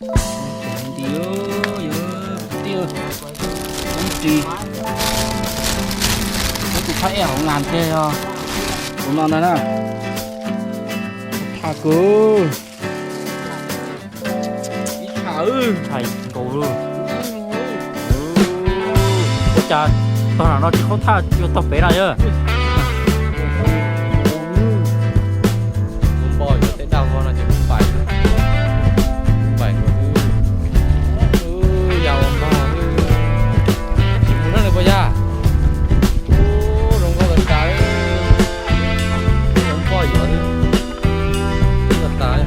Nti, yog tij, ub, ris, ub, tus phab ej hauv nas nteg os. Tus no ntag na. Tshaj kawg. Ib tshaj, tshaj nkaus li. Ua cas tog nram no tsis khaub thaj yuav tog pem na yog? Npoj yuav tej daj vog no ces Npais, Npais nkaus xwb. Yog ua npog xwb, tsis mus na nws puas yog? Ub, zoo nkauj tas tas, Npoj yuav xwb, tas tas.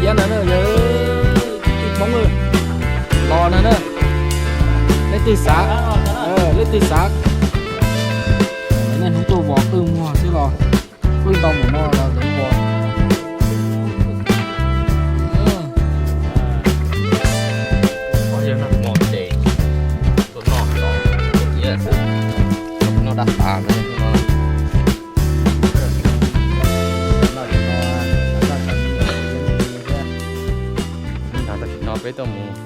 Iab no, ib Hmoob los no na, leej twg xav, leej twg xav, nej hnub tuaj vos qwj muag xwb los qwj ntau mus no los lawv vos. Yog no mos ces tuaj noj los iab xwb, noj daj tas no. Tam sim no peb tuaj mus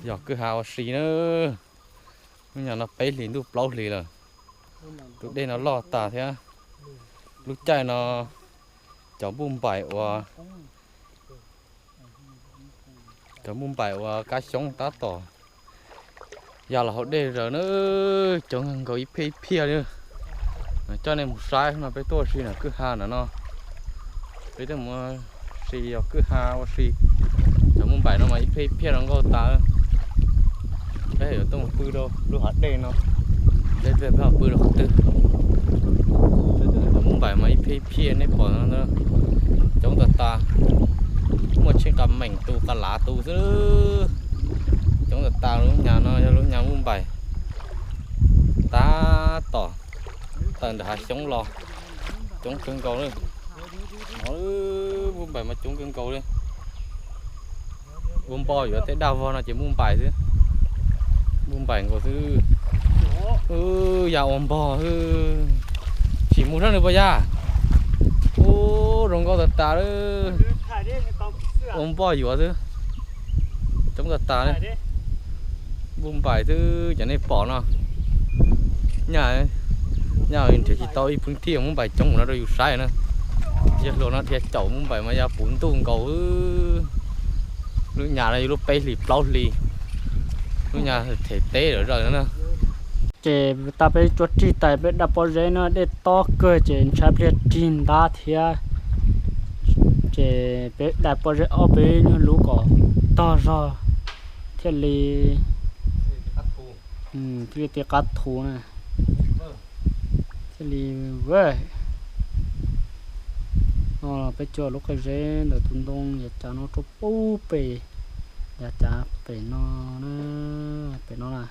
yos kwj ha ua si na. Lub nyam no peb hlis ntuj plaub hlis lawm. Tus dej no loj tas thiab. Lub caij no cov npauj npaim uas, cov npauj npaim uas kab xyoob tab tom ya los hauv dej zaws na, coob nkaus ib phiab ib phiab li. Coj nej mus saib no, peb tuaj ua si na kwj ha na no. Peb tuaj mus ua si yos kwj ha ua si, cov npauj npaim no mas ib phiab ib phiab no nkauj tas. Peb yuav tuaj mus pw rau lub hav dej no, peb pw rau qhov twg. Cov npauj npaim mas ib phiab ib phiab nej pom no, coob tas tas, muaj tsheb qa meem tus qa lav tus xwb. Coob tas tas, lub nyam no yog lub nyam npauj npaim tab tom tawm ntawm hav xyoob los, coob kawg nkaus li. Npauj npaim mas coob kawg nkaus li. Ua npoj yuav tej daj vog no ces npauj npaim xwb, npauj npaim nkaus xwb. Yog ua npog xwb, tsis mus na nws puas yog? Ub, zoo nkauj tas tas li. Ua npoj yuav xwb, coob tas tas li. Npauj npaim xwb cov nej pom no. Nyaj, nyaj nrhiav tsis tau ib pheej thiaj npauj npaim coob mus no rau yus saib na. Yog hluas no dhia caum npauj npaim mas yog puv ntuj nkaus. Lub nyam no yog lub peb hlis plaub hlis, lub nyam them teb lawm zaws na. Ces tas peb tsuas rig tas peb daj pob zeb no dej tob kawg ces ntshai pliag rig ntab thiab. Ces peb daj pob zeb ob peb nyuag lub kom tog zog thiaj li, thiaj li ti qab thu na. Thiaj li, no peb cog lub qe zeb ntawm tus ntoo yav cav no rau pub pem, yav cav pem no na, pem no na,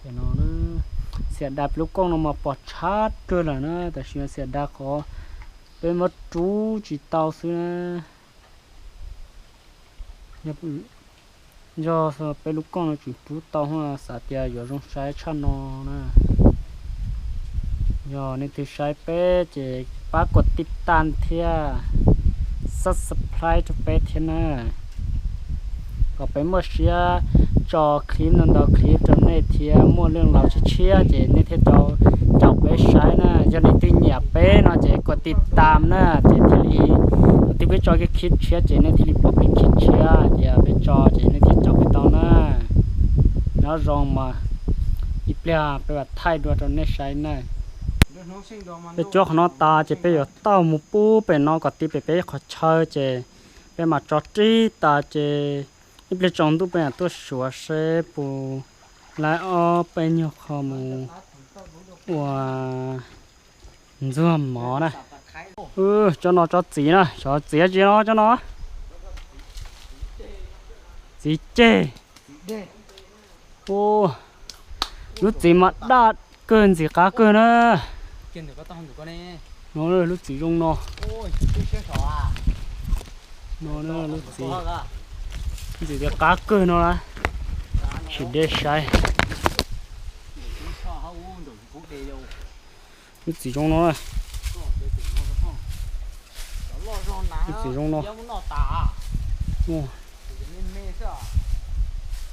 pem no na. Xiam das peb lub kooj no mas pom tshab kawg lawm na, tam sim no xiam das qhov peb muab rub tsis tau xwb na. Yog peb lub kooj no tseem rub tau, xav tias yuav zoo saib tshaj no na. Yog nej twg saib peb ces pab kuas tij tam thiab subscribe rau peb thiab na, kom peb muaj siab tso clip ntau ntau clip rau nej thiab, muaj leej laus tshiab tshiab ces nej thiaj tau caum peb saib na. Yog nej twg nyiam peb no ces kuas tij tam na, ces thiaj li, twb peb tso kiag clip tshiab ces nej thiaj li pom peb clip tshiab, tias peb tso ces nej thiaj caum peb tau na. Nyob zoo mas ib pliag peb mam thaij dua rau nej saib na. Peb cuab qhov no tas ces peb yuav taug mus pub pem no kom tib pem peb qhov chaw ces peb mam tso rib tas ces ib pliag tsaus ntuj peb mam tuaj suav seb puas laib ob peb nyuag qho mus ua ntxuag mov na. Tsob no tsob txiv na, tsob txiv dab tsi no tsob no? Txiv ceg. Lub txiv mas daj kawg ntxim qab kawg na. No lub txiv zoo no. No lub txiv, ntxim tias qab kawg no na. Tsis deb saib. Lub txiv zoo no na. Txiv zoo no. Muaj.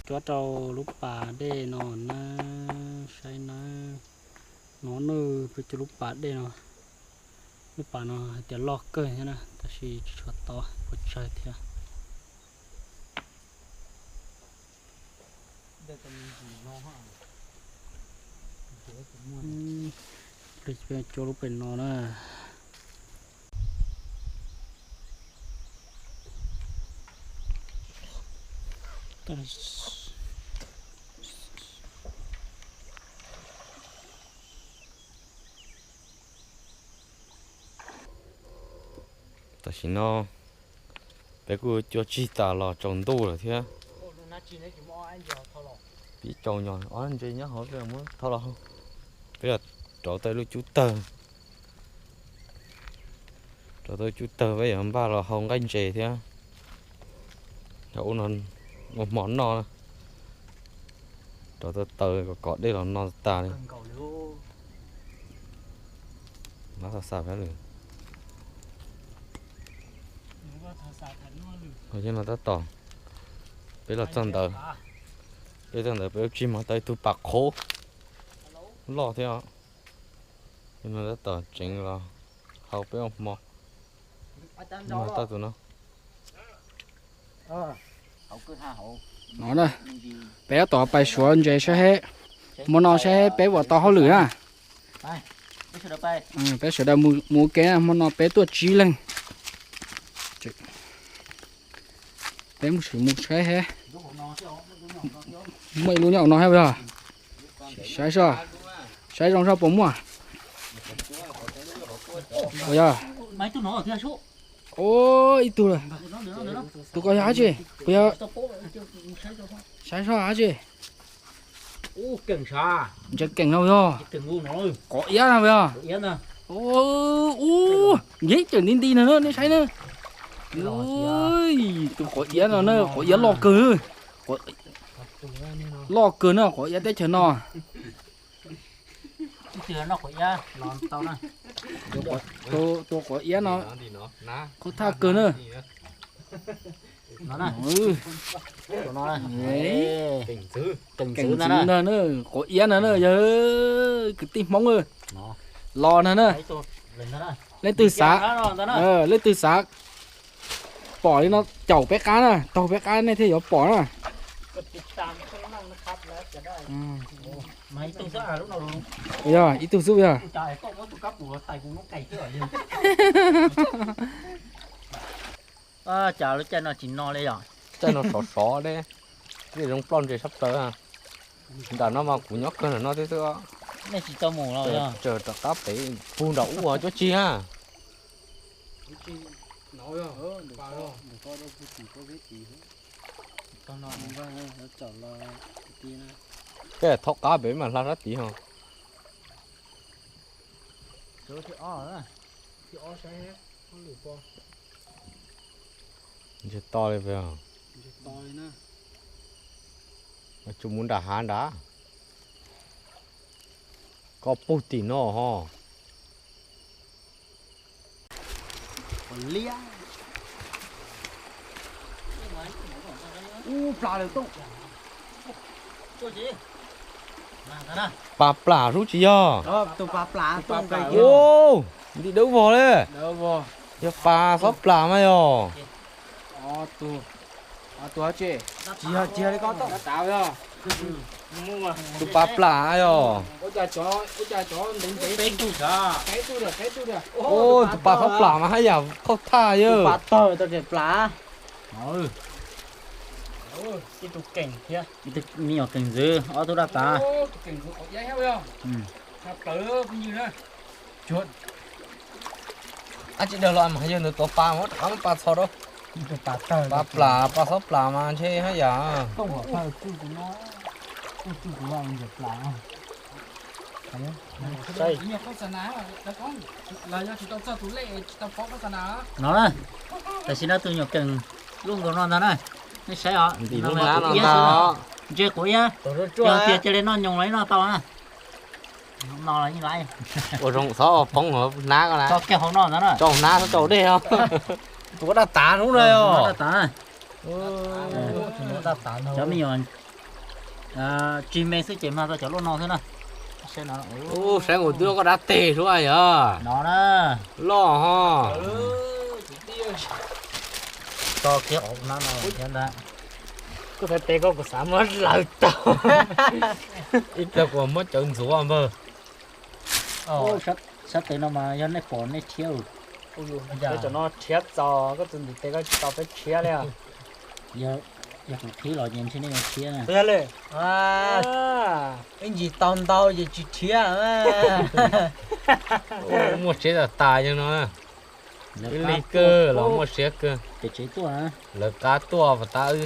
Cuab rau lub pas dej no na, saib nawb. No na, peb cuab lub pas dej no. Lub pas no hais tias loj kawg thiab na, tab sis tsis tshua tau puas tsawg thiab. Peb cuab lub pem no na. Tam sim no peb kuj cuab tsig tas los tsaus ntuj lawm thiab. Pib tsaus nyos ob ntses nyob hauv, peb muab thau los hau. Peb los rauv tau lub cub tawg. Rauv tau cub tawg peb yuav npaj los hau nqaij ntses thiab. Ua hmo noj na. Rauv tau taws kom kom dej los no tas li. Lab tau xav lawm. Tab tom peb los txog ntawd, peb txog ntawd peb ua tsis mas tau ib tug pas qhov loj thiab. Tab tom tseev los hau peb ua hmo. Tau tus no. No na, peb tab tom pais suav ntses saib, hmo no saib peb puas tau hauj lwm na. Peb sawv daws mus ua ke, hmo no peb tuaj tsib leeg. Peb mus sim mus saib, muaj ib lub nyob no thiab yog. Saib, saib zoo saib puas muaj. Yog. Ib tug, tus ko yog dab tsi? Puas yog? Saib soj dab tsi? Ntses keem no yog quav iab no yog. Ub, nce cawm nti nti no na, nej saib na. Tus quav iab no na, quav iab loj kawg. Loj kawg na, quav iab teb chaws no. Tus quav iab no qhov thaj kawg na. Keem ntxwv ntag na, quav iab no na, yog kwv tij Hmoob los ntag na. Leej twg xav, leej twg xav pom li no caum peb qab na, taug peb qab nej thiaj yuav pom na. Yog ib tug xwb yog. Cas lub caij no tsis no li yom? Caij no sov sov deb, tej zoo ploj ntses sab plaws. Nram no mas kuv nyob kawg nram no xwb xwb. Nej tsis tau mus los? Tseem rov qab pem pug nram ub cuab tsig na. Tej thaub qab pem mas hla sab tid ho. Ntses to li peb. Tsuas mus nram hav nrad. Koj pug tim no ho. Ub, plas lawm tooj. Pas plas sub tsis yog? Tus pas plas tooj. Ub, ntim dawb vog li. Yog pas xob plas mas yog. Tus pas plas yog. Ub, tus pas xob plas mas haj yam qauj thaj yawg. Me nyuam keem ntxwv ob tug daj tas. Ab tsi dag los mas yawg ntawd tuav pas mas rov qab muab pas txho rau. Pas plas pas xob plas mas ntshe haj yam. No na, tam sim no tus nyuam keem lub nkaus no ntag na. Nej saib os, ntim lub hnab no ntag. Ntses quav iab, yog tias cia li noj nyoos los ib noj tau na. No los yeej laib. Ua zoo txhob poob hauv hnab ko na. Tso kiag hauv no ntag na. Tso hnab txhob tso dej os. Tus daj tav hnub no yog. Cov me nyuam tsis me xwb ces mag tau cov luaj no xwb na. Saib nkaus twb koj dab teg hlua yog. No na. Loj ho. Koj txhais tes koj kuv xav muab laws tau. Ib pliag kuv muab cawv ntxuav npawg. Sab tes no mas yog nej pom nej rhiab. Cov no rhiab txaus, koj tus ntiv tes koj tsis tau peb rhiab li. Yog kuv qhib los ces ntshe nej yuav rhiab na. Ib ntsis tau ntau ces tsis rhiab. Muaj siab tas tas yog no. Ib li kawg los muaj siab kawg. Lawv qab tuaj pas tab wb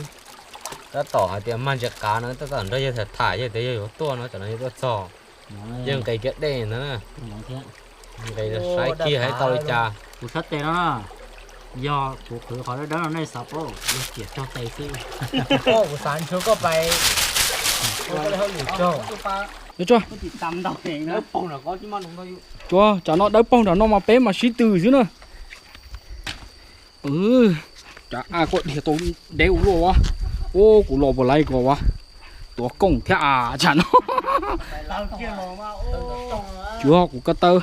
tab tom hais tias mag ntses qav no tab tom nrog yawg tham tham yawg tias yawg yuav tuaj no, tam no yawg tuaj txog. Yawg nqis kiag dej ntawd na. Nqis saib kiag hais tau li cas. Kuv sab tes no na, yog kuv qhwv qhov dawb dawb no nej xav paub, yog ciam tsaug tes xwb. Kuv xav ntshuav koj pais ua koj li hauj lwm tsaug. Tsuav tsam no dawb paug nram no mas peb mas sib tw xwb na. Tsam a koj dhia tau deb ua luaj as. Ua kuv los puas laib ko as. Tuav kooj thiab a tsam no. Cuag kuv ko taw,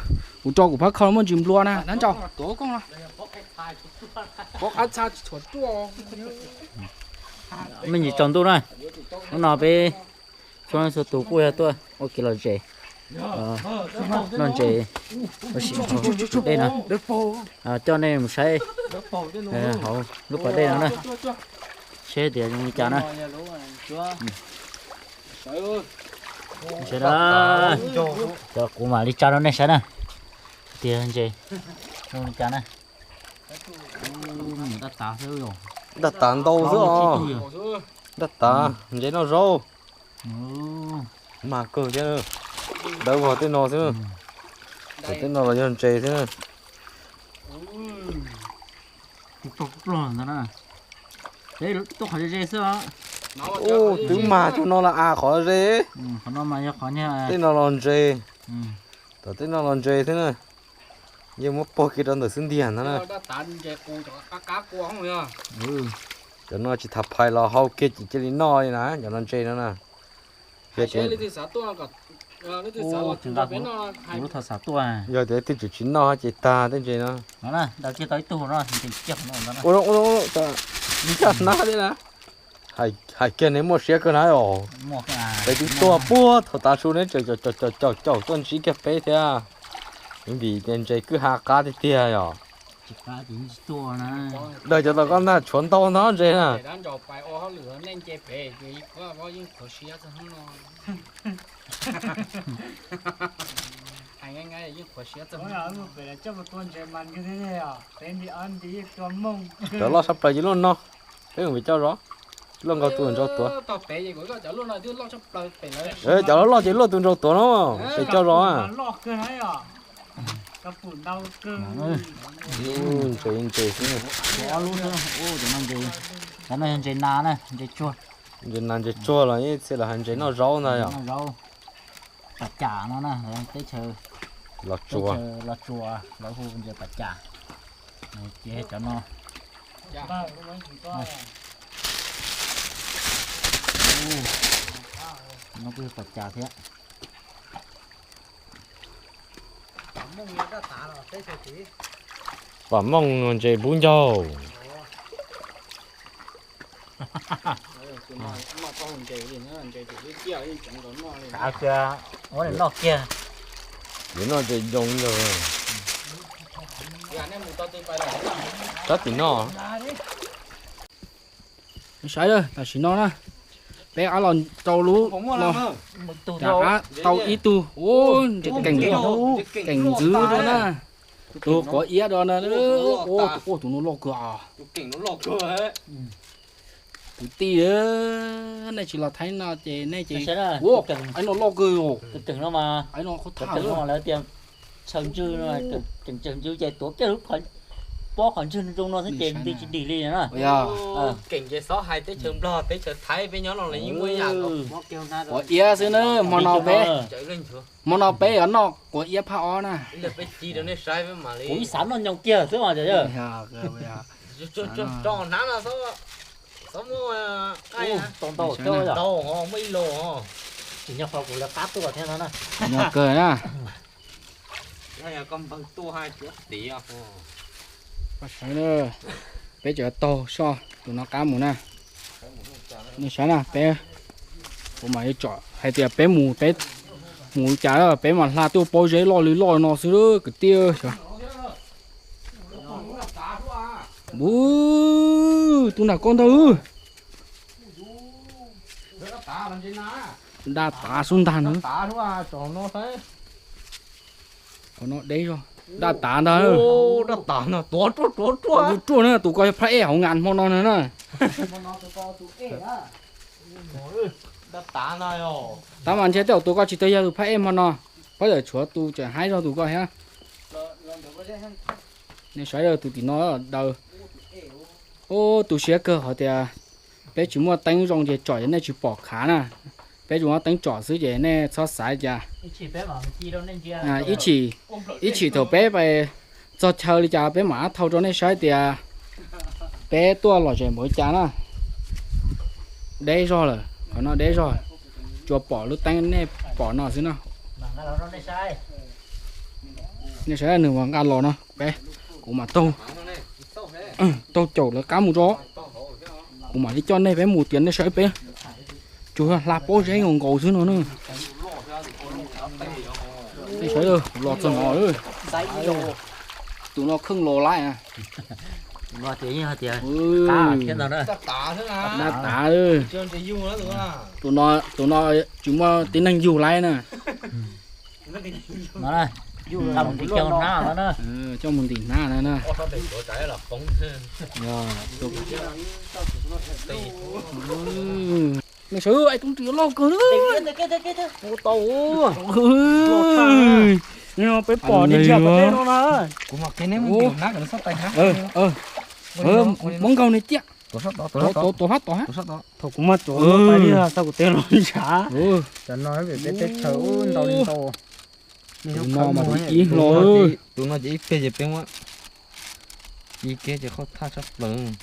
kuv tso kuv phab kho muaj ntsis nplua na, nab ntsaum tuav kooj no. Me ntsis tsaus ntuj na, hnub no peb txhua txhua tus kuj yog tuaj ua kev lom zem, noj ntses ua si hauv dej no. Coj nej mus saib hauv lub pas dej no na, seb tias zoo li cas na. Sawv daws, cov kuv mam li tsa rau nej saib na, tias ntses zoo li cas na. Daj tav ntau xwb os. Daj tav, ntses noj zaub. Mag kawg thiab, dawb vog tej no xwb. Tej no los yog ntses xwb. Tuaj qhov ze ze xwb. Ub, twb mag cov no los as qhov ze. Qhov no mas yog qhov, tej no los ntses. Tom tej no los ntses xwb na. Yeej muab pog kiag rau ntawm xwb ntiag ntag na. Cov no tsis tham phais los hau kiag ces cia li noj li na, cov no ntses no na. Yog tias, yog tias twb tseem tsis noj ces tag tej ntses no. Ua, ua, ua, ncaj hnab thiab na. Hais kiag nws muaj siab kawg na os. Peb twb tuaj puag thaum tav su neb tseem caum caum caum caum tuaj ntsib kiag peb thiab. Vim tias ntses kwj ha qab tiag tiag yom. Daws cov tom koj ntag tshuav ntau ntag ntses na. Cov loj sab plaws ces luaj no, peb mus pem coj zov, luaj nkaus tus ntsaum tuav. Cov loj loj ces luaj tus ntsaum tuav no, pem coj zov. Ntses ntses xwb. Cov no yog ntses nas na, ntses tsuag. Ntses nas ntses tsuag los ib txhia los hais ntses noj zaub ntag yom. Pas Cas no na, teb chaws Los Tsuas, Los Tsuas lawv hu ntses Pas Cas. Ces cov no, no kuj yog Pas Cas thiab. Pam Mooj ntses pub ncaug. Ua noj kiag. Yuav noj ntses ncoo ntag. Sab tim no. Saib tam sim no na, peb ab los rau lub no, rov qab tau ib tug, ua ntses keem, keem ntxwv rau na. Tus quav iab rau na, ua tus no loj kawg. Kwv tij, nej tsis los thaij no ces nej ces, ua, ab no loj kawg os. Ab no qhov thaj lawv tias tshaw ntswg, tshaw ntswg ces tuav kiag lub pob qhov ntswg zoo no xwb ces ntws tsis dig li na. Keem ces xob hais teb chaws Nplog teb chaws Thaib peb nyob no los yeej muaj ib yam. Quav iab xwb na, hmo no peb, hmo no peb yuav noj quav iab phaj ob na. Kuv ib xav noj nyoos kiag xwb mas. Tso hnab no, txhob muab, tau ntau thiab, tau muaj ib los. Tsis nyob qhov kuv lawv qab tuaj thiab no na. Nyob kawg na. Sawv, peb tseem taug soj tus no qab mus na. Nej saib na, peb, kuv mam li tsom hais tias peb mus, peb mus cas peb mam hla tuaj pob zeb loj li loj no xwb kwv tij. Ub, tus nram koj ntag. Daj tav xub ntag na. Qhov no deb zog. Daj tav ntag. Tuav ruaj, tuav ruaj na, tus ko yog phab ej hauv nkas hmo no na. Tab mas ntshe tej zaum tus ko tsis tau yog tus phab ej hmo no, pab tawm tshuav tus tseem haib zog tus ko thiab. Nej saib tus tim no daws. Ub, tu siab kawg qhov tias peb tsis muaj teeb zoo ces tsom ces nej tsis pom khav na. Peb tsuas muaj teeb tsom xwb ces nej txhob xav cas. Ib chim, ib chim thaum peb txog chaw li cas peb mam thau rau nej saib tias peb tuaj lom zem npaum li cas na. Deb zog lawm, qhov no deb zog, tsuas pom lub teeb nej pom no xwb na. Nej saib nws mas nqa los no, peb, kuv mam taug, taug caum lawv qab mus tso. Kuv mam li coj nej peb mus tias nej saib peb, tsuas hla pob zeb nkaus nkaus xwb no na. Nej saib, los txog no, tus no kheej los laij na. Daj tav, tus no tsis muaj tib neeg yug laij na. Coj mus ntim hnab na. Sawv, tus ntsis loj kawg. Ua tau. Peb pom nej ntsia pov teb no na. Muab nkaug nws ciaj. Tuav hab, tuav hab. Thaum kuv muab tuav tais li tau kuv tej los ntshav. Tus no mas ib hlo, tus no ces ib pliag ces peb muab ib ke ces qhov thaj tshaj plaws.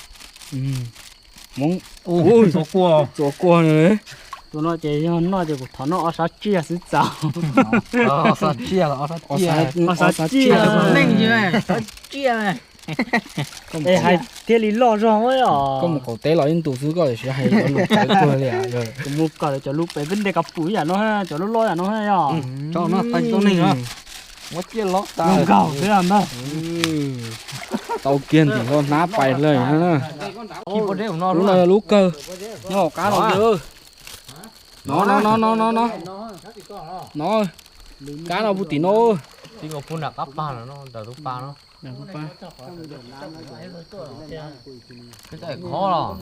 Txuas kuag, txuas kuag. Tus no ces yog noj ces kuv thov noj ob sab tsiaj xwb txaus. Ob sab tsiaj, neej tsiaj. Es hais thiaj li loj zog os. Koj mus qaum teb los ib ntus xwb koj siv hais lus txawv kawg li. Kuv mus kom cov lub pem peb nte ka pum yam no, cov loj loj yam no yog. Tso no tais tau neeg no. Muab ciaj lob tas nkaug xwb ntag. Tau kiag ntim hlo hnab pais lawm na. Lub no yog lub kawg, nyob hauv qab no. No no no no no no. No, kab no puag tim no. Tig ua puag nram qab pag no, ntawm tus pas no. Qhov los.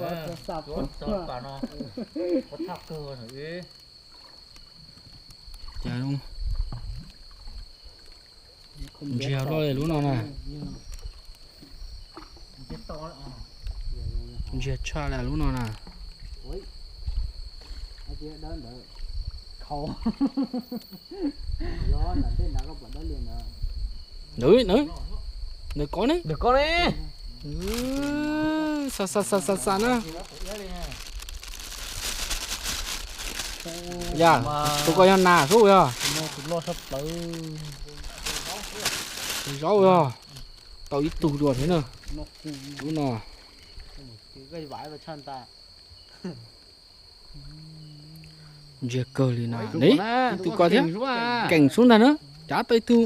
Ntsiag loj li lub no na. Ntsiag tshaj li lub no na. Ntawm, ntawm, ntawm ko ne. Ntawm ko ne. Xa xa xa xa xa na. Yam, tus ko yog nas sub yog. Zaub yog. Tau ib tug dua thiab na. Lub no. Ntsiag kawg li na. Ib tug ko thiab. Keem sub ntag na. Cav tau ib tug.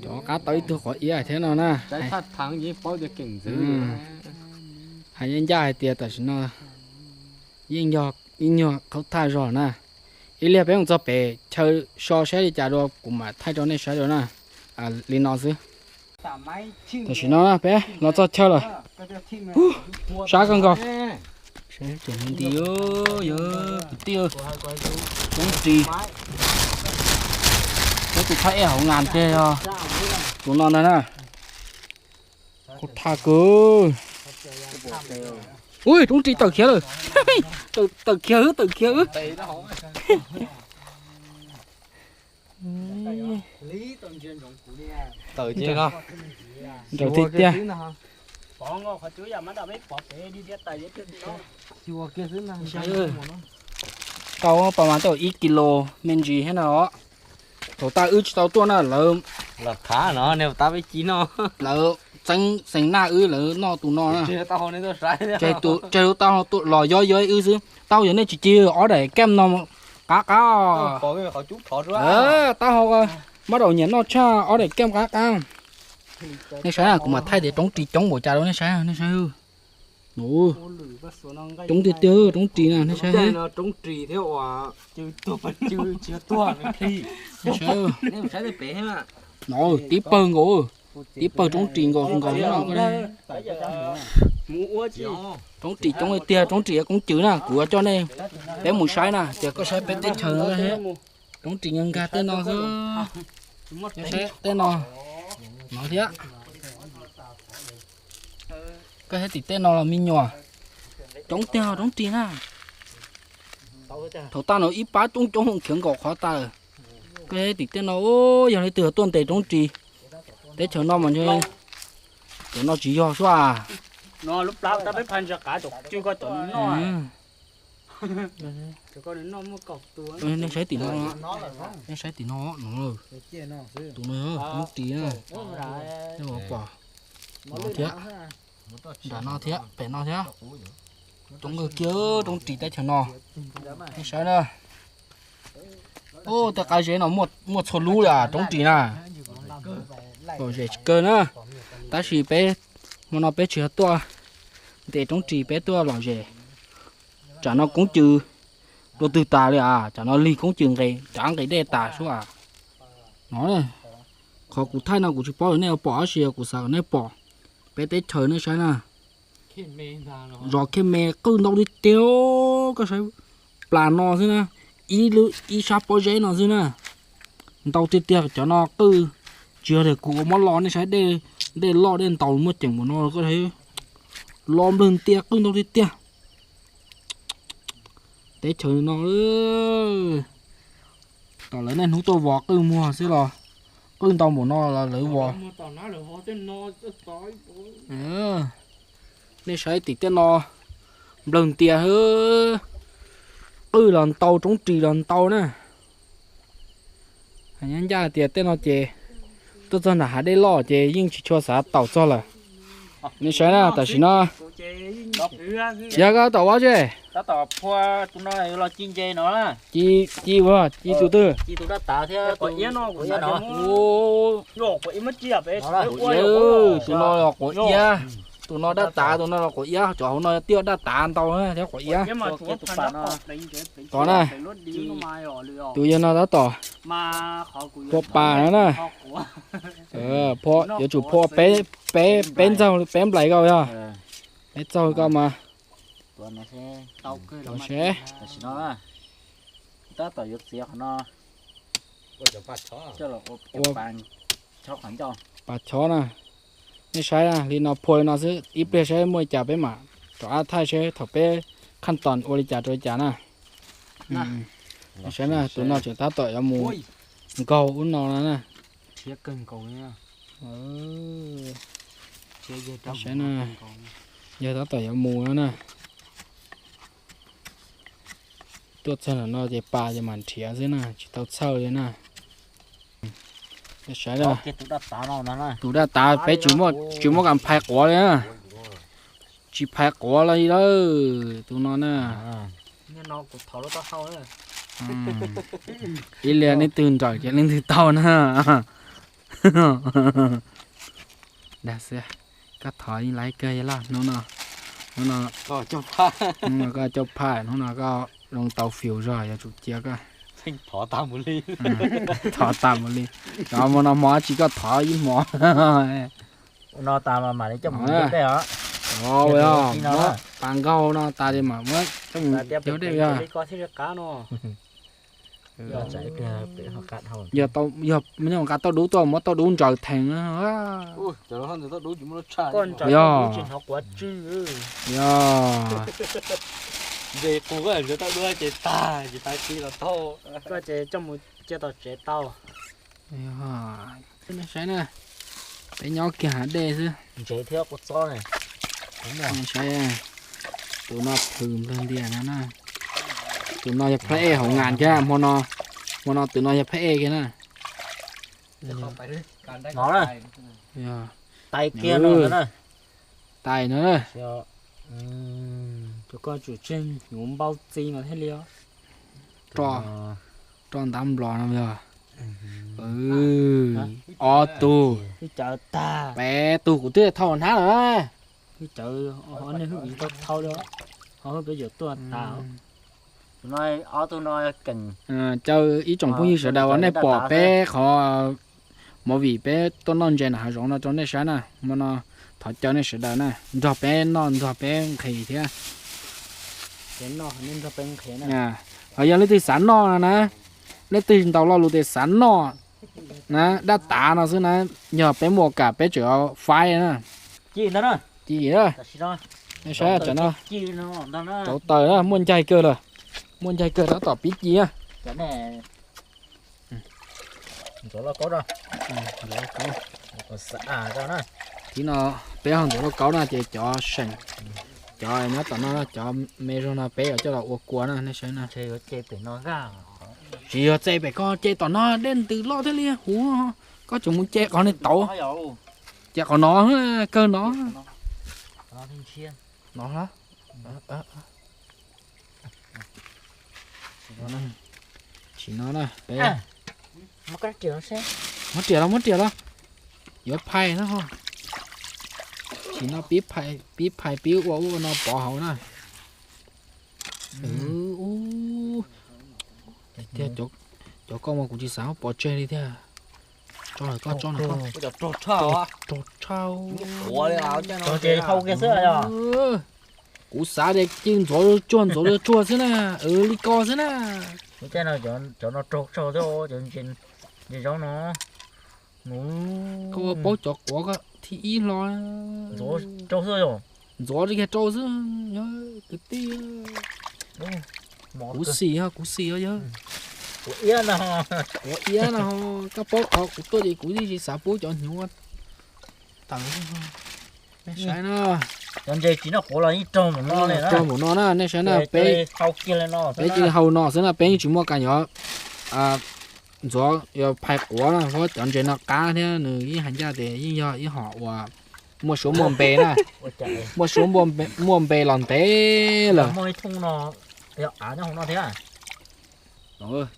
Cov qab tau ib tug qhov iab thiab no na. Hais ncaj ncaj hais tias tam sim no yeej yog ib nyuag qhov thaj zog na. Ib pliag peb mus txog pem chaw so saib li cas dua kuv mam thaij rau nej saib dua na. Li no xwb. Tam sim no peb los txog chaw lawm. Sab kawg nkaus. Saib cov ntawd nti, yog kwv tij, tub ris, peb tus phab ej hauv nas tiag yog tus no ntag na. Qhov thaj kawg. Ui, tub ris tawm khiav lawm. Tawm khiav, tawm khiav. Tawm ces no. Nrawm tiag tiag. Tau pas mas tau ib kis lus me ntsis thiab na os. Thaum tas wb tsis tau tuaj na, lawv, lawv txeeb xees naj wb, lawv noj tus no na. Tseg lub taub hau los yob yob wb xwb. Taub hau yog nej tsis cig ob daim keeb no qab qab. Taub hau mab daum nyiam noj tshaj ob daim keeb qab qab. Nej saib, kuv mam thaij tias roob ris coob npaum cas rau nej saib, nej saib. Coob tiag tiag roob ris na, nej saib. Tib pawg nkaus, tib pawg roob ris nkaus nkaus no. Roob ris coob tiag tiag, roob ris koob cws na, kuv yuav coj nej peb mus saib na, ces koj saib peb teb chaws no. Roob ris nkag nkag tej no xwb. Saib tej no, no thiab. Koj saib tim tej no los me nyuam, coob tiag roob ris na. Thaum tas no ib pab coob coob khiav nkaum qhov tas. Koj saib tim tej no, yog leej twg tuaj ntes roob ris, teb chaws no mas ntshe cov no tsis yog xwb as. Nej saib tim no, nej saib tim no, no, tus no roob ris na. Nej pom, no thiab, nram no thiab, pem no thiab. Coob kawg kiag roob ris teb chaws no. Nej saib na. Ub, tej qab zeb no muaj txhua lub li roob ris na. Lom zem tsis kawg na. Tab sis peb, hmo no peb tsis yog tuaj ntes roob ris, peb tuaj lom zem. Tsam no koob cws dua twg tas li as, tsam no lig koob cws nqes, tsam nqes dej tas xwb as. No, qhov kuv thaij no kuv tsis paub nej pom tab sis kuv xav kom nej pom. Peb teb chaws nej saib na. Zos Khej Me qwj ntau tiag tiag, koj saib plas no xwb na, ib sab pob zeb no xwb na. Ntau tiag tiag, cov no qwj tsis yog tias kuv ua muab lo, nej saib dej, dej loj dej ntaus muaj ceem npaum no koj saib, lo nplawg ntias qwj ntau tiag tiag. Teb chaws no, tom lawv niaj hnub tuaj vov qwj muag xwb los qwj ntau npaum no los lawv vov. Nej saib tim tej no, nplawg ntias, qwj los ntau, roob ris los ntau na. Nyob ncaj tias tej no ces tuaj txog nram hav dej loj ces yeej tsis tshua xav taus txog lawm. Nej saib na, tam sim no, yog koj tom ua tse, ci, ci ua, ci tus twg? Tus no los quav iab, tus no daj tav, tus no los quav iab, cov hauv no twb daj tav ntau thiab quav iab. Tod na, tus yawg no tab tom phua pas no na. Yuav tsum phua peb ntxaug peb nplais koj yog, peb txaug koj mas. Tab tom yuav txiav qhov no, ua pas chob na. Nej saib li no, phua li no xwb, ib pliag saib muaj li cas peb mam rov qab thaij seb thaum peb khaj toos ua li cas rau li cas na. Saib na, tus no tseem tab tom yuav mus nkaug ub no no na. Saib na, yawg tab tom yuav mus no na. Tuaj txog nram no ces pas ces mam nrhiav xwb na, tsis tau txhawj li na. Saib, tus daj tav peb tsis muaj kas phais quav li na. Tsis phais quav li lawm tus no na. Ib liag leej twg nrawm ces leej twg tau na. Dag xwb, koj thov yeej laib kawg yog laj hnub no. Hnub no koj coj phaj, hnub no koj zoo tau fius zog yuav tsum cia koj thov tas mus li. Cov hmo no hmo dab tsi koj thov ib hmo. Muab pas nkaug no tas li mas muab coj mus cog dej. Yog nqa tauj dub tuaj muab tauj dub ntsaws theem. Yog, yog. Coj tau tsev tau. Saib na, peb nyob kiag hav dej xwb. Ntsev thiab kua txob ne. Saib, tus no plhws nplawg ntias no na. Tus no yog phab ej hauv ngas thiab, hmo no, hmo no tus no yog phab ej kiag na. No na. Tais kiag no na. Tais no na. Tus koj tsum tseg yuav npau txi mas thiaj li. Roj, roj ntab nplos no yog. Ob tug, peb tug kuv twb thau hnab lawm na. Caw ib tsoom phooj ywg sawv daws uas nej pom peb qhov movie peb tuaj noj ntses nram hav zoov no rau nej saib na, hmo no thov caw nej sawv daws na nrog peb noj nrog peb nqhis thiab. Ho yog leej twg xav noj no na, leej twg ntaus lo lus tias xav noj na, dab tav no xwb na, yog peb muaj kam peb tseem faib na. Ci, nej saib tam no, rauv taws na, muaj ncaig kawg lawm, muaj ncaig kawg tab tom pib ci na. Thib no peb ho ntxuav lauj kaub na ces cov seem, cov nyob tom no, cov me zog no peb yuav coj los ua kua na, nej saib na. Tsis yog ce pem ko, ce tom no dej ntws loj thiaj li huv, koj tseem mus ce qhov niag tauv, ce qhov no, kawg no. No, tsis no na, muab riam los, muab riam los, yuav phais na ho. Tsis no pib phais pib ua ub ua no pov hauv na. Thiab cov koj mas kuv tsis xav pov tseg li thiab. Tso lawm koj, tso lawm koj. Raug tshaj. Kuv xav tias ci ntxuav tsuag ntxuav tsuag xwb na, li ko xwb na. Cov no raug tshaj thiab, ntses zaub no. Koj ua paub cov quav koj thib ib hlo. Ntxuav kiag rau xwb, yog kwv tij. Kuv xis, kuv xis yog. Quav iab no, koj paub qhov kuv tuaj ces kuv yeej tsis xav pub cov hnyuv tawm. Nej saib na. Cov ntses tsis noj quav los yeej raug npaum no, raug npaum no na, nej saib na, peb cia li hau no xwb na, peb yeej tsis muaj kas yuav ntxuav yuav phais quav na, cov ntses no qab thiab nws yeej hais ncaj tias yeej yog ib hom uas muaj suab muaj npe na, muaj suab muaj npe los ntev lawm.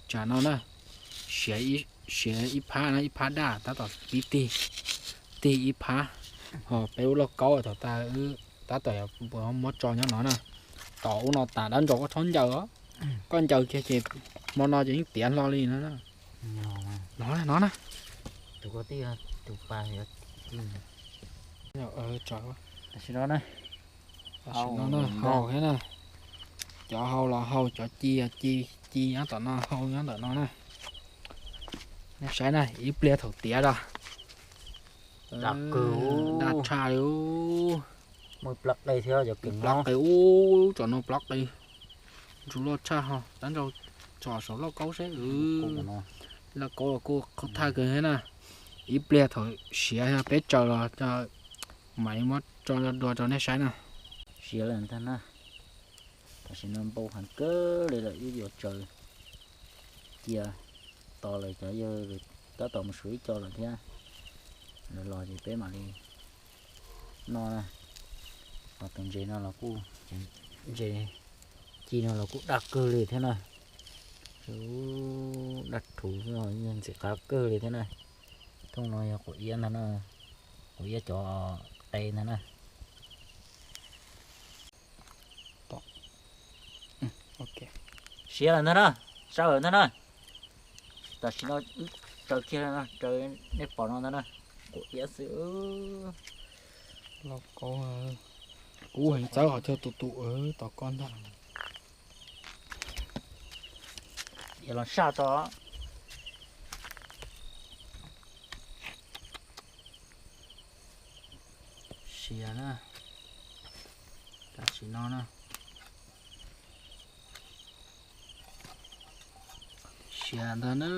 Tsam no na, siav ib phab no, ib phab daj tab tom pib tig, tig ib phab, ho peb ub lauj kaub thaum tas tab tom muab tso nyob no na. Tom ub no tas dab ntsaus koj txhob ncaws os, koj ncaws kiag ces hmo no ces yeej tiav hlo li no. No na, tam sim no hau thiab na, cov hau los hau, cov ci ci nyob tom no, hau nyob ntawm no na. Nej saib na, ib pliag thaum tiav los daj tshaj li. Ib plab qe ub, tsom no plab qe, ntsuj loj tshaj ho, tab ntsaus tsom saum lauj kaub seb. Lauj kaub los kuj qhov thaj kawg thiab na. Ib pliag thaum siav peb tsaws los mam li muab tso dua rau nej saib na. Siav lawm ntag na. Tam sim no npau heev kawg li lawm, wb yuav tsaws cia tos lawm, cov yawg tab tom mus suav ib co lawm thiab. Lawv los ces peb mam li noj na. Ho tus ntses no los kuj, ntses ci no los kuj daj kawg li thiab na. Daj rhuv, ntxim qab kawg li thiab na. Thooj no yog quav iab ntag na, quav iab cov qe ntag na. Siav lawm ntag na, sawv lawm ntag na. Tam sim no wb tsaws kiag, tsaws nej pom no ntag na, quav iab xwb. Lauj kaub, kub heev, txawb qhov chaw tus tus tom koj ntag. Los saj tso. Siav na, tam sim no na. Nrhiav ntag na,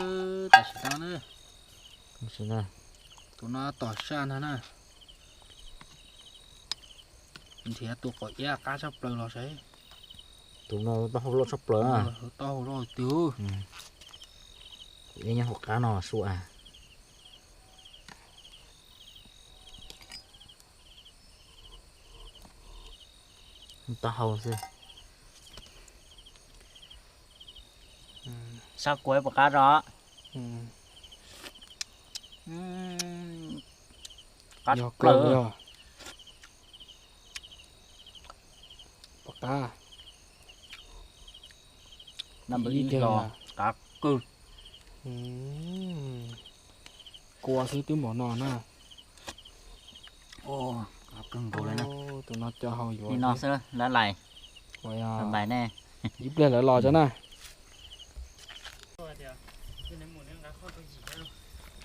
tam sim no na. Tus no tom sab ntag na. Nrhiav tus quav iab qab tshaj plaws los saib. Tus no taub hau loj tshaj plaws na. Taub hau loj twg. Quav iab nyob hauv qab no sua. Taub hau xwb. Sab kuav puas qab tso? Qab plaws. Puas qab? Qab kawg. Kua xwb twb npaum no na. Tus no cov hau yuav li no xwb lawv lais. Ib pliag lawv los tso na.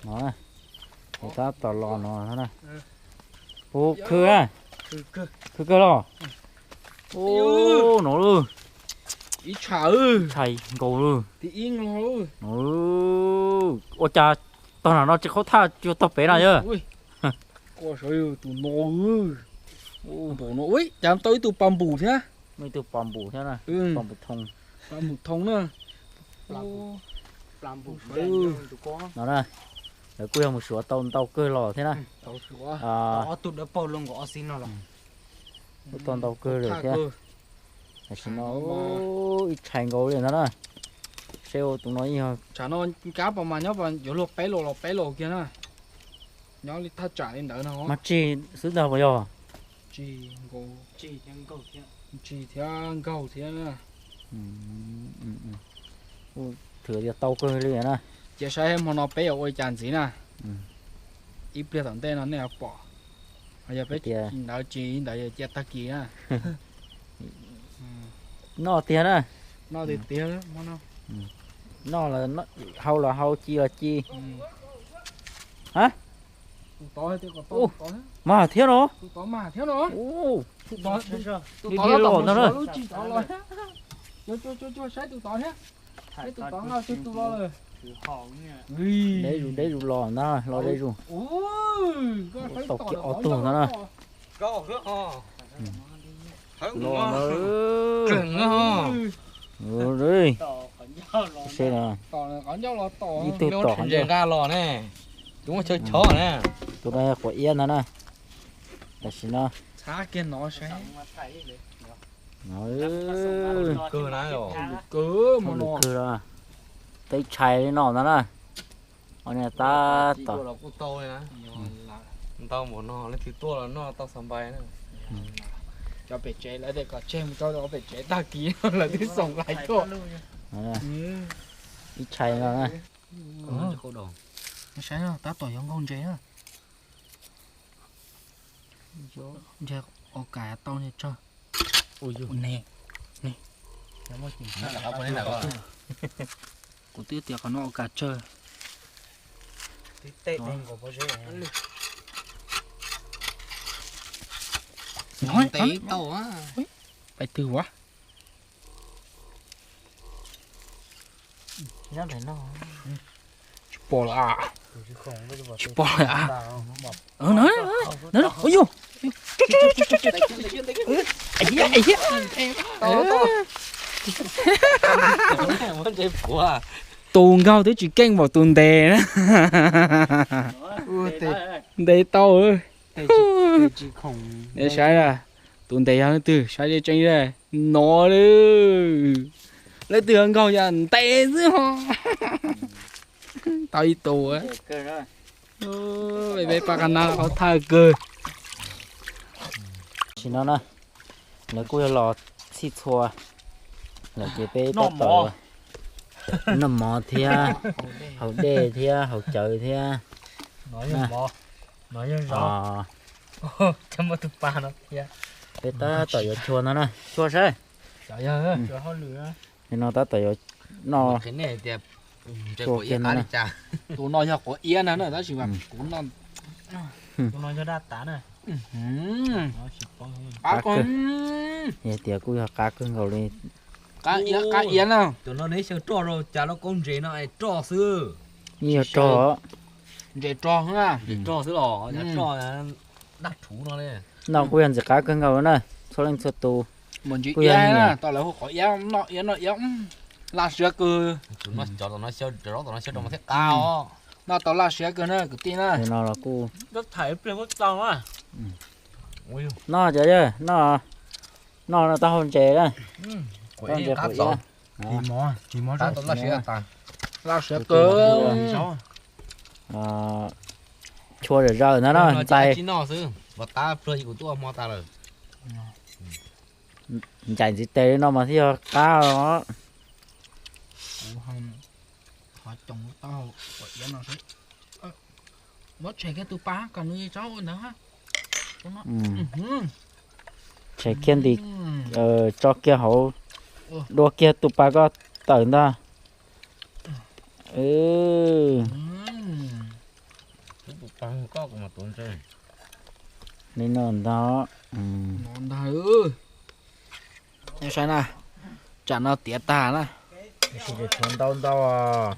No, tab tom los no na. Ua khw na. Khw kawg los. Ua no lawm. Ib tshais, tshais nkaus lawm. No, ua cas tog nram no tsis qhov thaj cuag tog pem na yog. Tus no, ua cas tau ib tug pas npum thiab. Muaj ib tug pas npum thiab na. Pas npum thoo. Pas npum thoo na. No na, lawv kuj yog mus suav tau ntau kawg los thiab na. Ob tug dawb paug luaj nkaus ob xib no los. Kuj tau ntau kawg lawm thiab. Tam sim no ib tshais nkaus li ntag na. Seb ua tus no ib yog. Tsam no kab pas mas nyob yuav luag peb los los peb los kiag na. Nyob li thaj tsam li ntawd no. Mas tsis xwb ntag puas yog? Tsis nkaus, tsis thiab nkaug thiab. Tsis thiab nkaug thiab. Thwm tias tau kawg li na. Cia saib hmo no peb yuav ua li cas ntxiv na. Ib pliag tom ntej no nej yuav pom. Yog peb ntawd tsis ntawd yog cia tag kis na. Noj tiag na. Noj tiag tiag. Noj los hau los hau ci los ci. Mas thiab no. Tus tod mas thiab no. Tus tod, tus tod los tod no. Saib tus tod thiab. Saib tus tod nqa tseg tus los lawm. Deb zus deb zus los ntag, los deb zus. Tau kiag ob tug ntag na. Los na. Seb no. Ib tug tom nqa los ne. Tus muaj chaw chov na. Tus no yog quav iab ntag na. Tam sim no. Lwm kawg los. Teb tshais li no ntag na. Tab tom. Ntau npaum no leej twg tuaj los noj tau xav npai na. Cov pem tsev lawv tias kom tseg mus rau pem tsev tag kis lawv twb xoom lais tuaj. Ib tshais no na. Saib tab tom yuav nkaug ntses na. Ntses ua kas tau niag tsawg. Ne, ne. Kuv twb tias qhov no ua kas tsawg. Pais twg ua? Tsis pom lawm. Tsis pom lawm. Ua yog. Tus nkaug twb tsis keej npaum tus ntes na. Ntes tau. Saib tus ntes yog leej twg, saib tseeb no. Leej twg nkaug yog ntes xwb ho. Tau ib tus. Peb pab qab nab qhov thawj kawg. Tam sim no na, lawv kuj yog los txhij txhua lawm ces peb tab tom noj mov thiab, haus dej thiab haus cawv thiab. Peb tab tom yuav chua no na, chua saib. Nim no tab tom yuav noj. Tus no yog quav iab na, tab sis mas kuv noj, tus no yog daj tav na. Qab kawg. Yog tias kuj yog qab kawg nkaus li. Qab iab, qab iab na. Cov no neb xyaw roj rau cas lub koob ntses no es roj xwb. Yeej yog roj. Ntses roj na. Ntses roj xwb los roj daj rhuv no ne. Noj kuj yog ntxim qab kawg nkaus na, txhua leej txhua tus. Mus ntsis iab na, tau lawv hu qhov iab, noj iab noj iab, laj siab kawg. Tus no cov tom no xyaw, cov zaub tom no xyaw rau mas thiaj qab os. Noj tau laj siab kawg na kwv tij na. No los kuj noj cov yawg, noj, noj no taub hau ntses na. Taub hau ntses qhuav iab. Laj siab kawg. Chua zom zaws ntag na, ntxais. Ncaim ntxiv tes li no mas thiaj yog qab os. Muab tshem kiag tus pas kom nws tso ua ntawd. Tshem kiag ntim, tso kiag hauv, dua kiag tus pas koj tawm ntag. Li no ntag. Saib na, tsam no tiav tag na.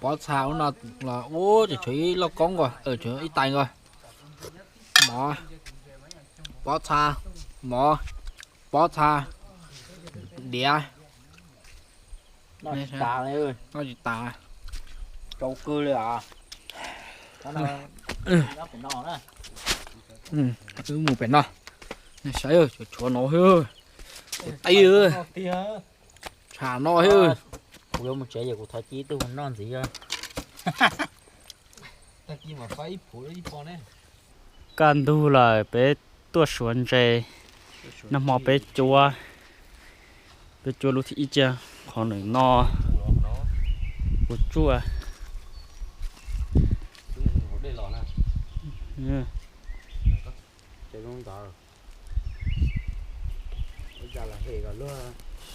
Pob txha ub no los ub ces tshuav ib lauj koob nkaus, tshuav ib tais nkaus. Mov, pob txha, mov, pob txha, diav. Noj tsis tas, tsau kawg li os. Wb mus pem no, saib tshuav no, tais, tsam no. Kuv yuav mus tsev ces kuv thov ci ib tug noj ntxiv. Kaj ntug lawm peb tuaj suav ntses. Nag hmo peb cuab, peb cuab lub thib ib cia qhov ntawm no, kuv tsuaj.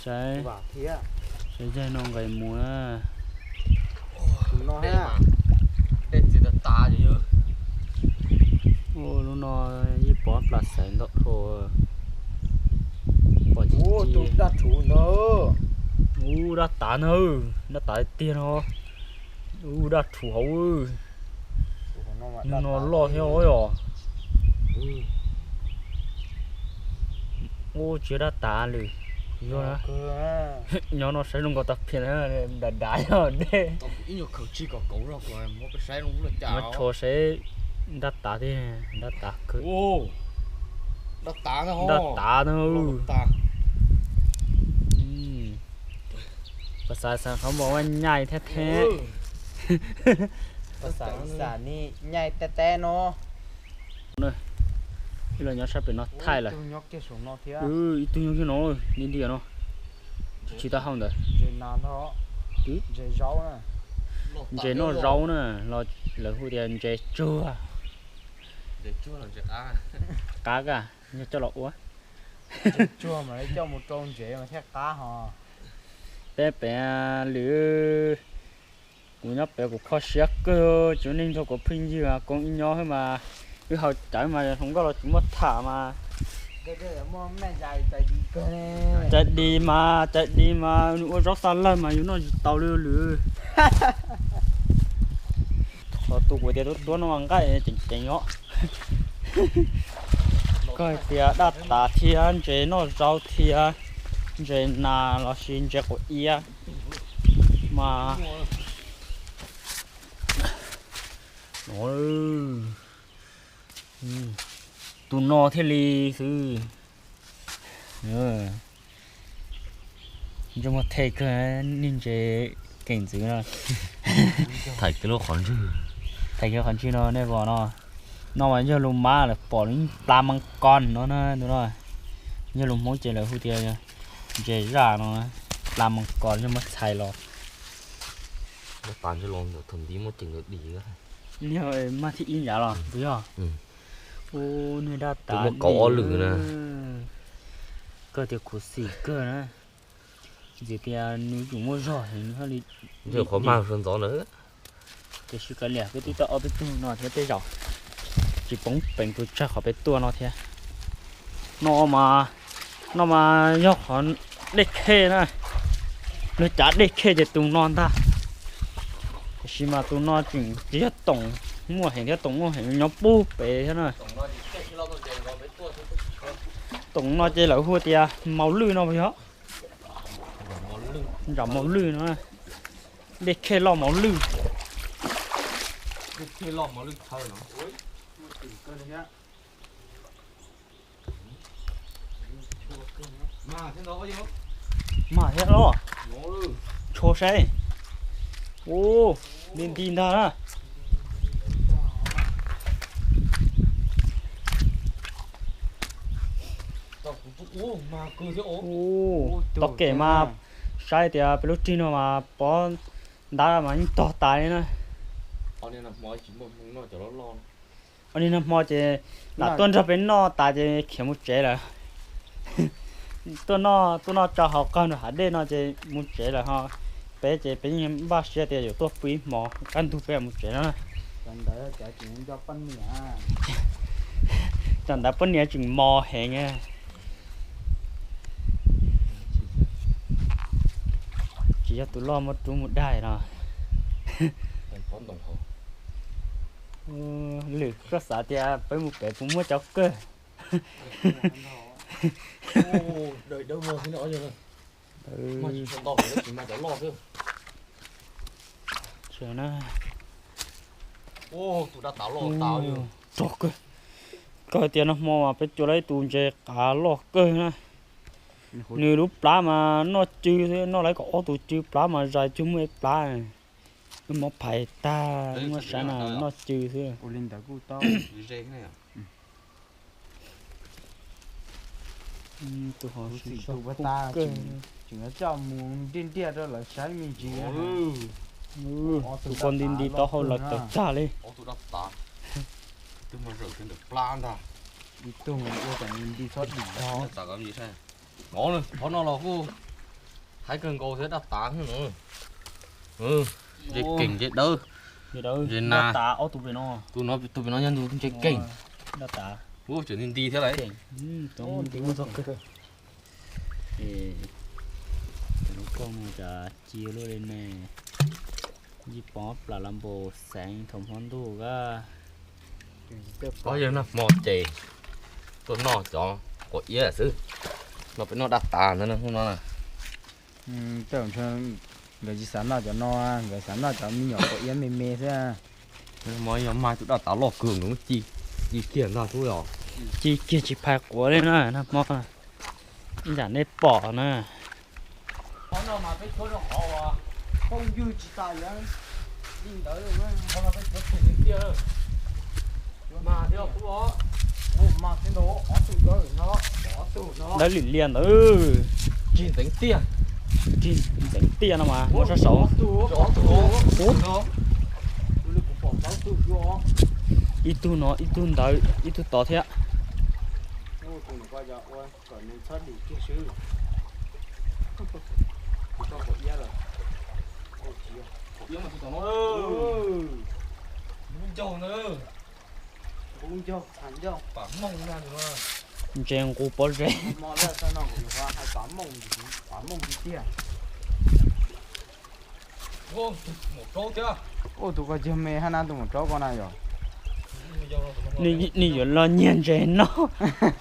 Saib, saib yaig no nqes mus na. Lub no yeej pov plas xaiv ntau dhau. Pom ci ci. Ub, dab tav na, dab tav tiag no. Ub, dab rhuv hauv. Nws no loj thiab os. Ub, tsis yog dab tav lwm. Yog na. Nyob no saib zoo nkaus tas phiaj na, dav dav yog dej. Nyob tsho saib dab tav thiab, dab tav kawg. Dab tav na. Pas xav xav qhov npau nyaij thiab thiab. Pas xav xav ni nyaij teb teb no. Ib los nyob sab pem no thaij lawm. Ib tug nyob kiag no, li ntias no. Tsis tau hau ntawd. Ntses noj zaub na, los lawv hu tias ntses tsuag. Qab ka, yog coj los ua. Peb pem lwm, kuv nyob pem kuv kho siab kawg, tsis muaj neeg nrog kuv pheej yig, koob ib nyob xwb mas wb haus cawv mas hluas nkauj los tsis muaj tham mas. Caiv dis mas, caiv dis mas nws ua zaub xa lawg mas yus noj tsis tau li lwm. Qhov tus kuv tias tuab tuab no mas nqaij ceev ceev os. Koj hais tias daj tav thiab ntses noj zaub thiab ntses nas los sis ntses quav iab mas no, tus no thiaj li xwb. Ntsej muag the kawg, niag ntses keem ntxwv no. Thaiv kiag lub qhov ntswg, thaiv kiag qhov ntswg no nej pom no. No mas yog lus mab lawv pom lub plas mas kos no na, tus no. Yog lus Hmoob ces lawv hu tias ntses zaj no, plas mas kos yog muab txhais los. Yog maj thib ib nrad los puas yog? Ub, niag daj tav muaj kaum ob lwm na. Koj tias khuv xim kawg na. Ntxim tias nws yuav tsum muaj zog heev nws thiaj li, qhov mag sawv ntxov na. Tiam sis kav liam, peb twb tau ob peb tug no thiab tej zaum tsis poob peev tus tsawg qhov peb tuaj no thiab. No mas, no mas yog qhov dej khej na. Luag cav dej khej ces tus no ntag. Tiam sis mas tus no tseem tsis yog toom muaj heev thiab, toom muaj heev nyob pub pem thiab na. Toom no ces lawv hu tias mauv lwj no puas yog? Ntsam mauv lwj no, dej khej loj mauv lwj. Mag thiab los, tsho saib. Ua, nti nti ntag na. Tau kev mas saib tias peb lub rig no mas pob ntab mas yeej tog tas li na. Ua li nag hmo ces lam tuaj nrog peb noj tas ces khiav mus tsev lawm. Tuaj noj, tuaj noj tso hauv qag nram hav dej no ces mus tsev lawm ho. Peb ces peb yeej npaj siab tias yuav tuaj pw ib hmos kaj ntug peb mus tsev no na. Cov ntawd poj niam tseem mos heev. Tsis yog tus loj muab rub mus dai no. Lwm koj xav tias peb mus pem puas muaj cov kawg. Rog kawg. Koj hais tias nag hmo mas peb cua lawm ib tus ntses qav loj kawg na. Nws lub plab mas noj cw xwb, noj lawm kom ob tug cw plab mas zais cuag muaj ib plab. Wb muab phais tag, muab saib na, noj cw xwb. Tus ho tseem coj mus ntiaj ntiaj rau lawv saib me ntsis. Tus ko nti nti taub hau lawv tawv tag li. Ib tug ua kom nws nti txhob dim no. Qhov no los kuj haib kawg nkaus thiab, daj tav. Ntses keem ntses dawb, ntses nas. Tus no, tus pem no yog tus ntses keem. Ub, tseem nti nti thiab lawm. Cov lub kooj no cas ci luaj li ne. Yij pov plam los npaum xeev thaum hmo ntuj a. Ob yawg nag hmo ces tuaj noj cov quav iab xwb. No peb noj daj tas ntawd hnub no na. Nkawd tsis xav noj cov no, nkawd xav noj cov me nyuam quav iab me me xwb. Nag hmo yog mag tus daj tas loj kawg nkawd muab ci, ci kiag ntag xwb os. Ci kiag tsis phais quav li na nag hmo. Ib yam nej pom na. Dawb lim lias ntawd. Rig ntxeev tiaj. Rig ntxeev tiaj no mas muaj sab saud. Ib tug no, ib tug ntawd, ib tug tod thiab. Ntses nqus pob zeb. Ua tus ko cag me hab na, tus maum tsaub ko na yog. Nws yuav los nyiag ntses noj,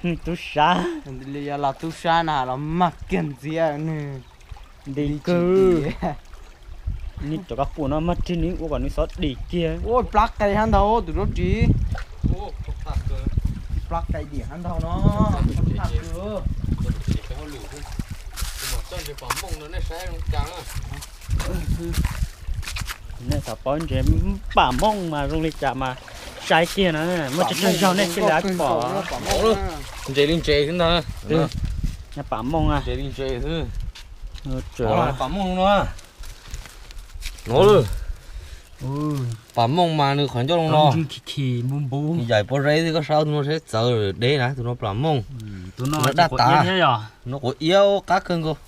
nws tub sab. Yog los tub sab na los mag kiag ntxiv nws. Nti kawg. Nws cov kab pum no mag rig nws ua kom nws xob dim kiag. Ua plab qe hab ntag tus zaub ris. Plab qe dim hab ntag no. Nej xav paub ntses pam mooj mas zoo li cas mas saib kiag na, muaj tsawg tsawg zaug nej thiaj li pom. Ntses li ntses xwb ntag. Pam mooj a. Ntses li ntses xwb. Pam mooj no. No, pam mooj mas nws qhov ncauj zoo no. Yaim pob zeb xwb, koj saib tus no seb txawv deb na, tus no pam mooj. Tus no daj tas. No quav iab qab kawg nkaus.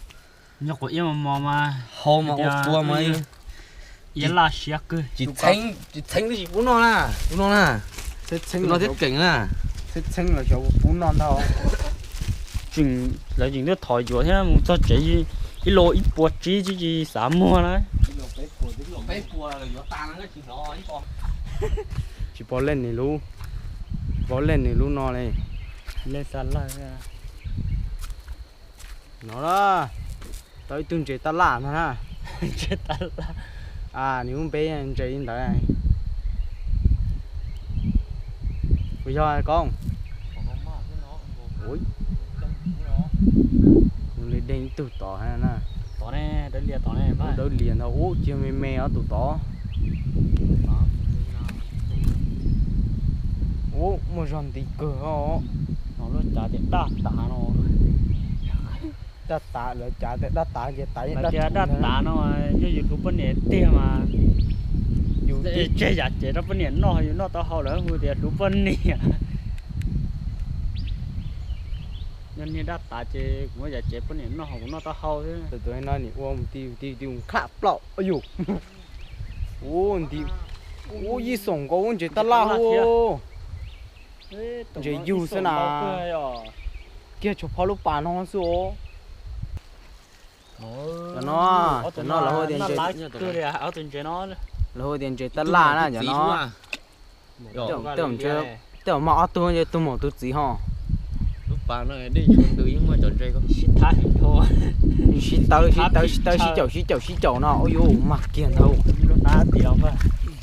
Hau mas ua tua mas tsis txheeb, tsis txheeb twb tsis pub noj na. Tus no thiab keem na. Txheeb los xyov pub noj ntag. Tseem, lawv tseem tuaj thov yuav thiab, mus txog tsev Ib lus ib puas tsib tsis xav muag na. Tsis pom leej nws lub, tsis pom leej nws lub no li. Leej xa lawj. No na, tau ib tug ntses tab laj no na. Ntses tab laj. Nws lub npe ntses li ntawd. Puas yog koob? Kuv li deeg ib tug tod na. Dawb lias ntag ub, cia me me ob tug tod. Ub, muaj zog nti kawg os. Lawv cav tias daj tav no. Daj tav, lawv cav tias daj tav ces tav yeej daj tav no, yog yus hlub poj niam tiag mas yus tseg yam cev rau poj niam noj, yus noj tau hau lawm hu tias hlub poj niam. Yog niag daj tav ces kuv muab yam cev poj niam noj ho kuv noj tau hau thiab. Tus no nim ua mus ti ti ti nqhaj plaum yus. Ub, nti, ub, yij xoom nkaus ub, ntses tab laj hu. Ntses yug xwb na. Kiag tshuav phau lub pas no xwb os. Cov no, cov no lawv hu tias ntses, lawv hu tias ntses tab laj na cov no. Tej zaum mas ob tug, tus maum tus txiv ho. Sib tawb sib tawb sib tawb sib caum sib caum sib caum no ua yuav mag kiag ntag.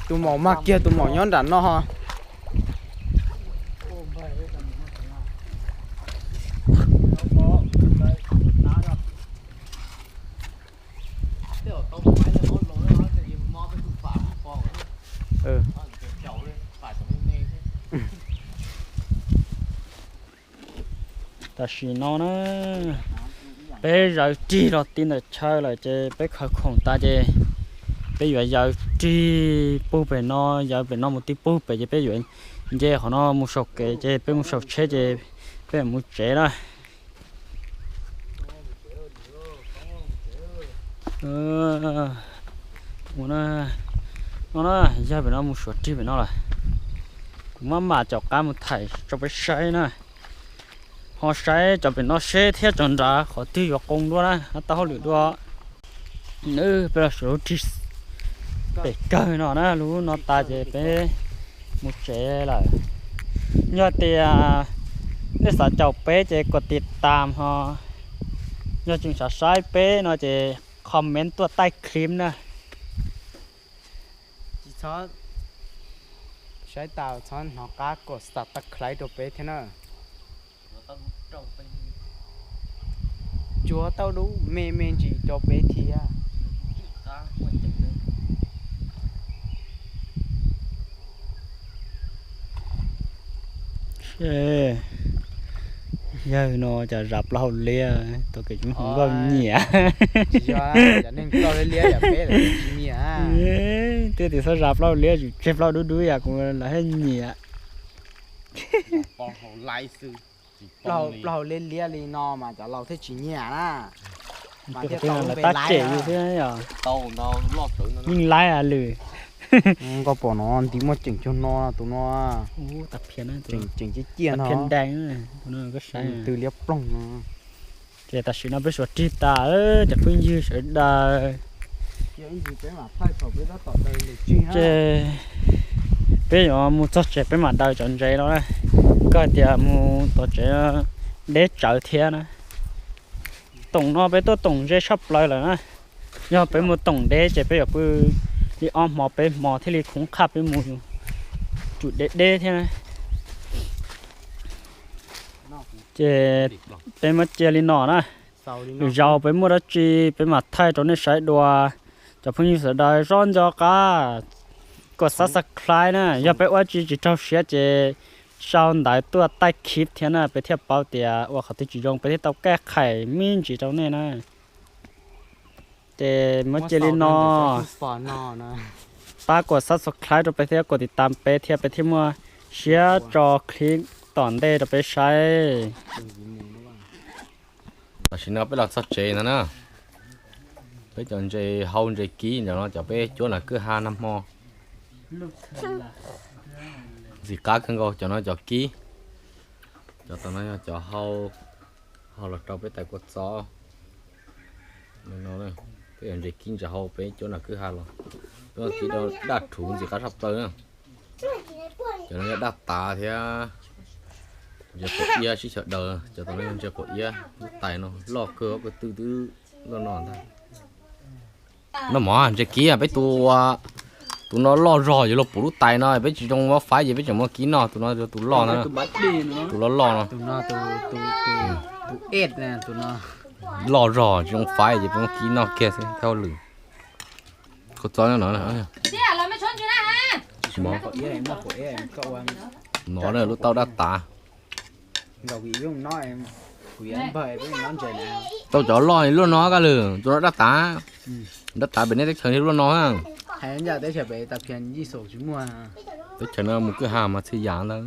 Tus maum mag kiag, tus maum nyob nram no ho. Tam sim no na, peb zawv rig los ti ntawm chaw lawm ces peb khaws khoom tas ces peb yuav yaws rig pug pem no, yaws pem no mus ti pug pem ces peb yuav nce qhov no mus saum kev ces peb mus saum tsheb ces peb mus tsev na. No na, yaws pem no mus suav rig pem no lawm. Kuv maj mam caum qab mus thaij rau peb saib na. Ho saib cov pem no seb thiab cov nrad qhov twg yuav qoo dua na, tau hauj lwm dua. Peb los suav lub rig pem kawg no na, lub no tas ces peb mus tsev lawm. Yog tias nej xav caum peb ces kom tiv tam ho, yog tseem xav saib peb no ces comment tuaj taij clip na. Tsis txhob, saib tas txhob hnov qab kom subscribe rau peb thiab na. Tsuav tau dub me me ntsis rau peb thiab. Yawg no cas zas plaub hau liab, tau kev tsis muaj hluas nkauj nyiam. Tsis yog, cov neeg plaub liab liab yog peb lawm tsis nyiam. Twb tias txhob zas plaub hau liab, tsum tseg plaub hau dub dub yam kuv lawv thiaj nyiam. Plaub hau liab liab li no mas cov laus thiaj tsis nyiam na. Mas thiaj tau lub npe laib thiab yog. Yeej laib a lwm. Koj pom no nti muaj ceem cuag no tus no. Ceem ciaj ciaj no. Twg liab ploog no. Ces tam sim no peb suav rig tas, cov phooj ywg sawv daws. Ces peb yuav mus txog tsev peb mam daws cov ntses no na. Koj tias mus tom tsev deb tsawv thiab na. Toom no peb tuaj toom ntses tshaj plaws lawm na. Yog peb mus toom deb ces peb yuav pw li ob hmo peb hmo thiaj li khoob qhaj peb mus tsum deb deb thiab na. Ces peb muab cia li no na. Lwm zaus peb muaj dab tsi peb mam thaij rau nej saib dua. Cov phooj ywg sawv daws zov nco qab kom subscribe na, yog peb ua tsi tsis raug siab ces sau ntawv tuaj taij clip thiab na, peb thiaj paub tias ua qhov twg tsis zoo peb thiaj tau kaj qhais me ntsis rau nej na. Ces muab cia li no, pab kom subscribe rau peb thiab kom tiv tam peb thiab peb thiaj muaj siab tso clip tom ntej rau peb saib. Tam sim no peb los txog tsev no na, peb cov ntses hau ntses kib ntawm no cov peb cuab nram kwj ha nag hmo. Ntxim qab kawg nkaus cov no cov kib, cov tom no yog cov hau, hau los rau peb tais kua txob. Peb yog ntses kib ntses hau peb cov no kwj ha los, peb kib daj rhuv ntxim qab tshaj plaws na. Cov no yog daj tav thiab ntses quav iab sib xyaw daws, cov no yog ntses quav iab lub tais no loj kawg, ob peb tw twb loj no ntag. Noj mov ntses kib peb tus, tus no loj zog, yuav luag pum lub tais no peb tsis zoo muab faib ces peb tseem muab kib noj, tus no tus loj no, tus loj loj no. Loj zog tsis zoo faib ces peb muab kib noj kiag xwb thiaj hauj lwm. Koj txob no, no lub taub daj tav. Tau cov loj luaj no kaj lwm, tus no daj tav. Daj tav pem nej teb chaws luaj no. Teb chaws no mus kwj ha mas txhia yam ntawd.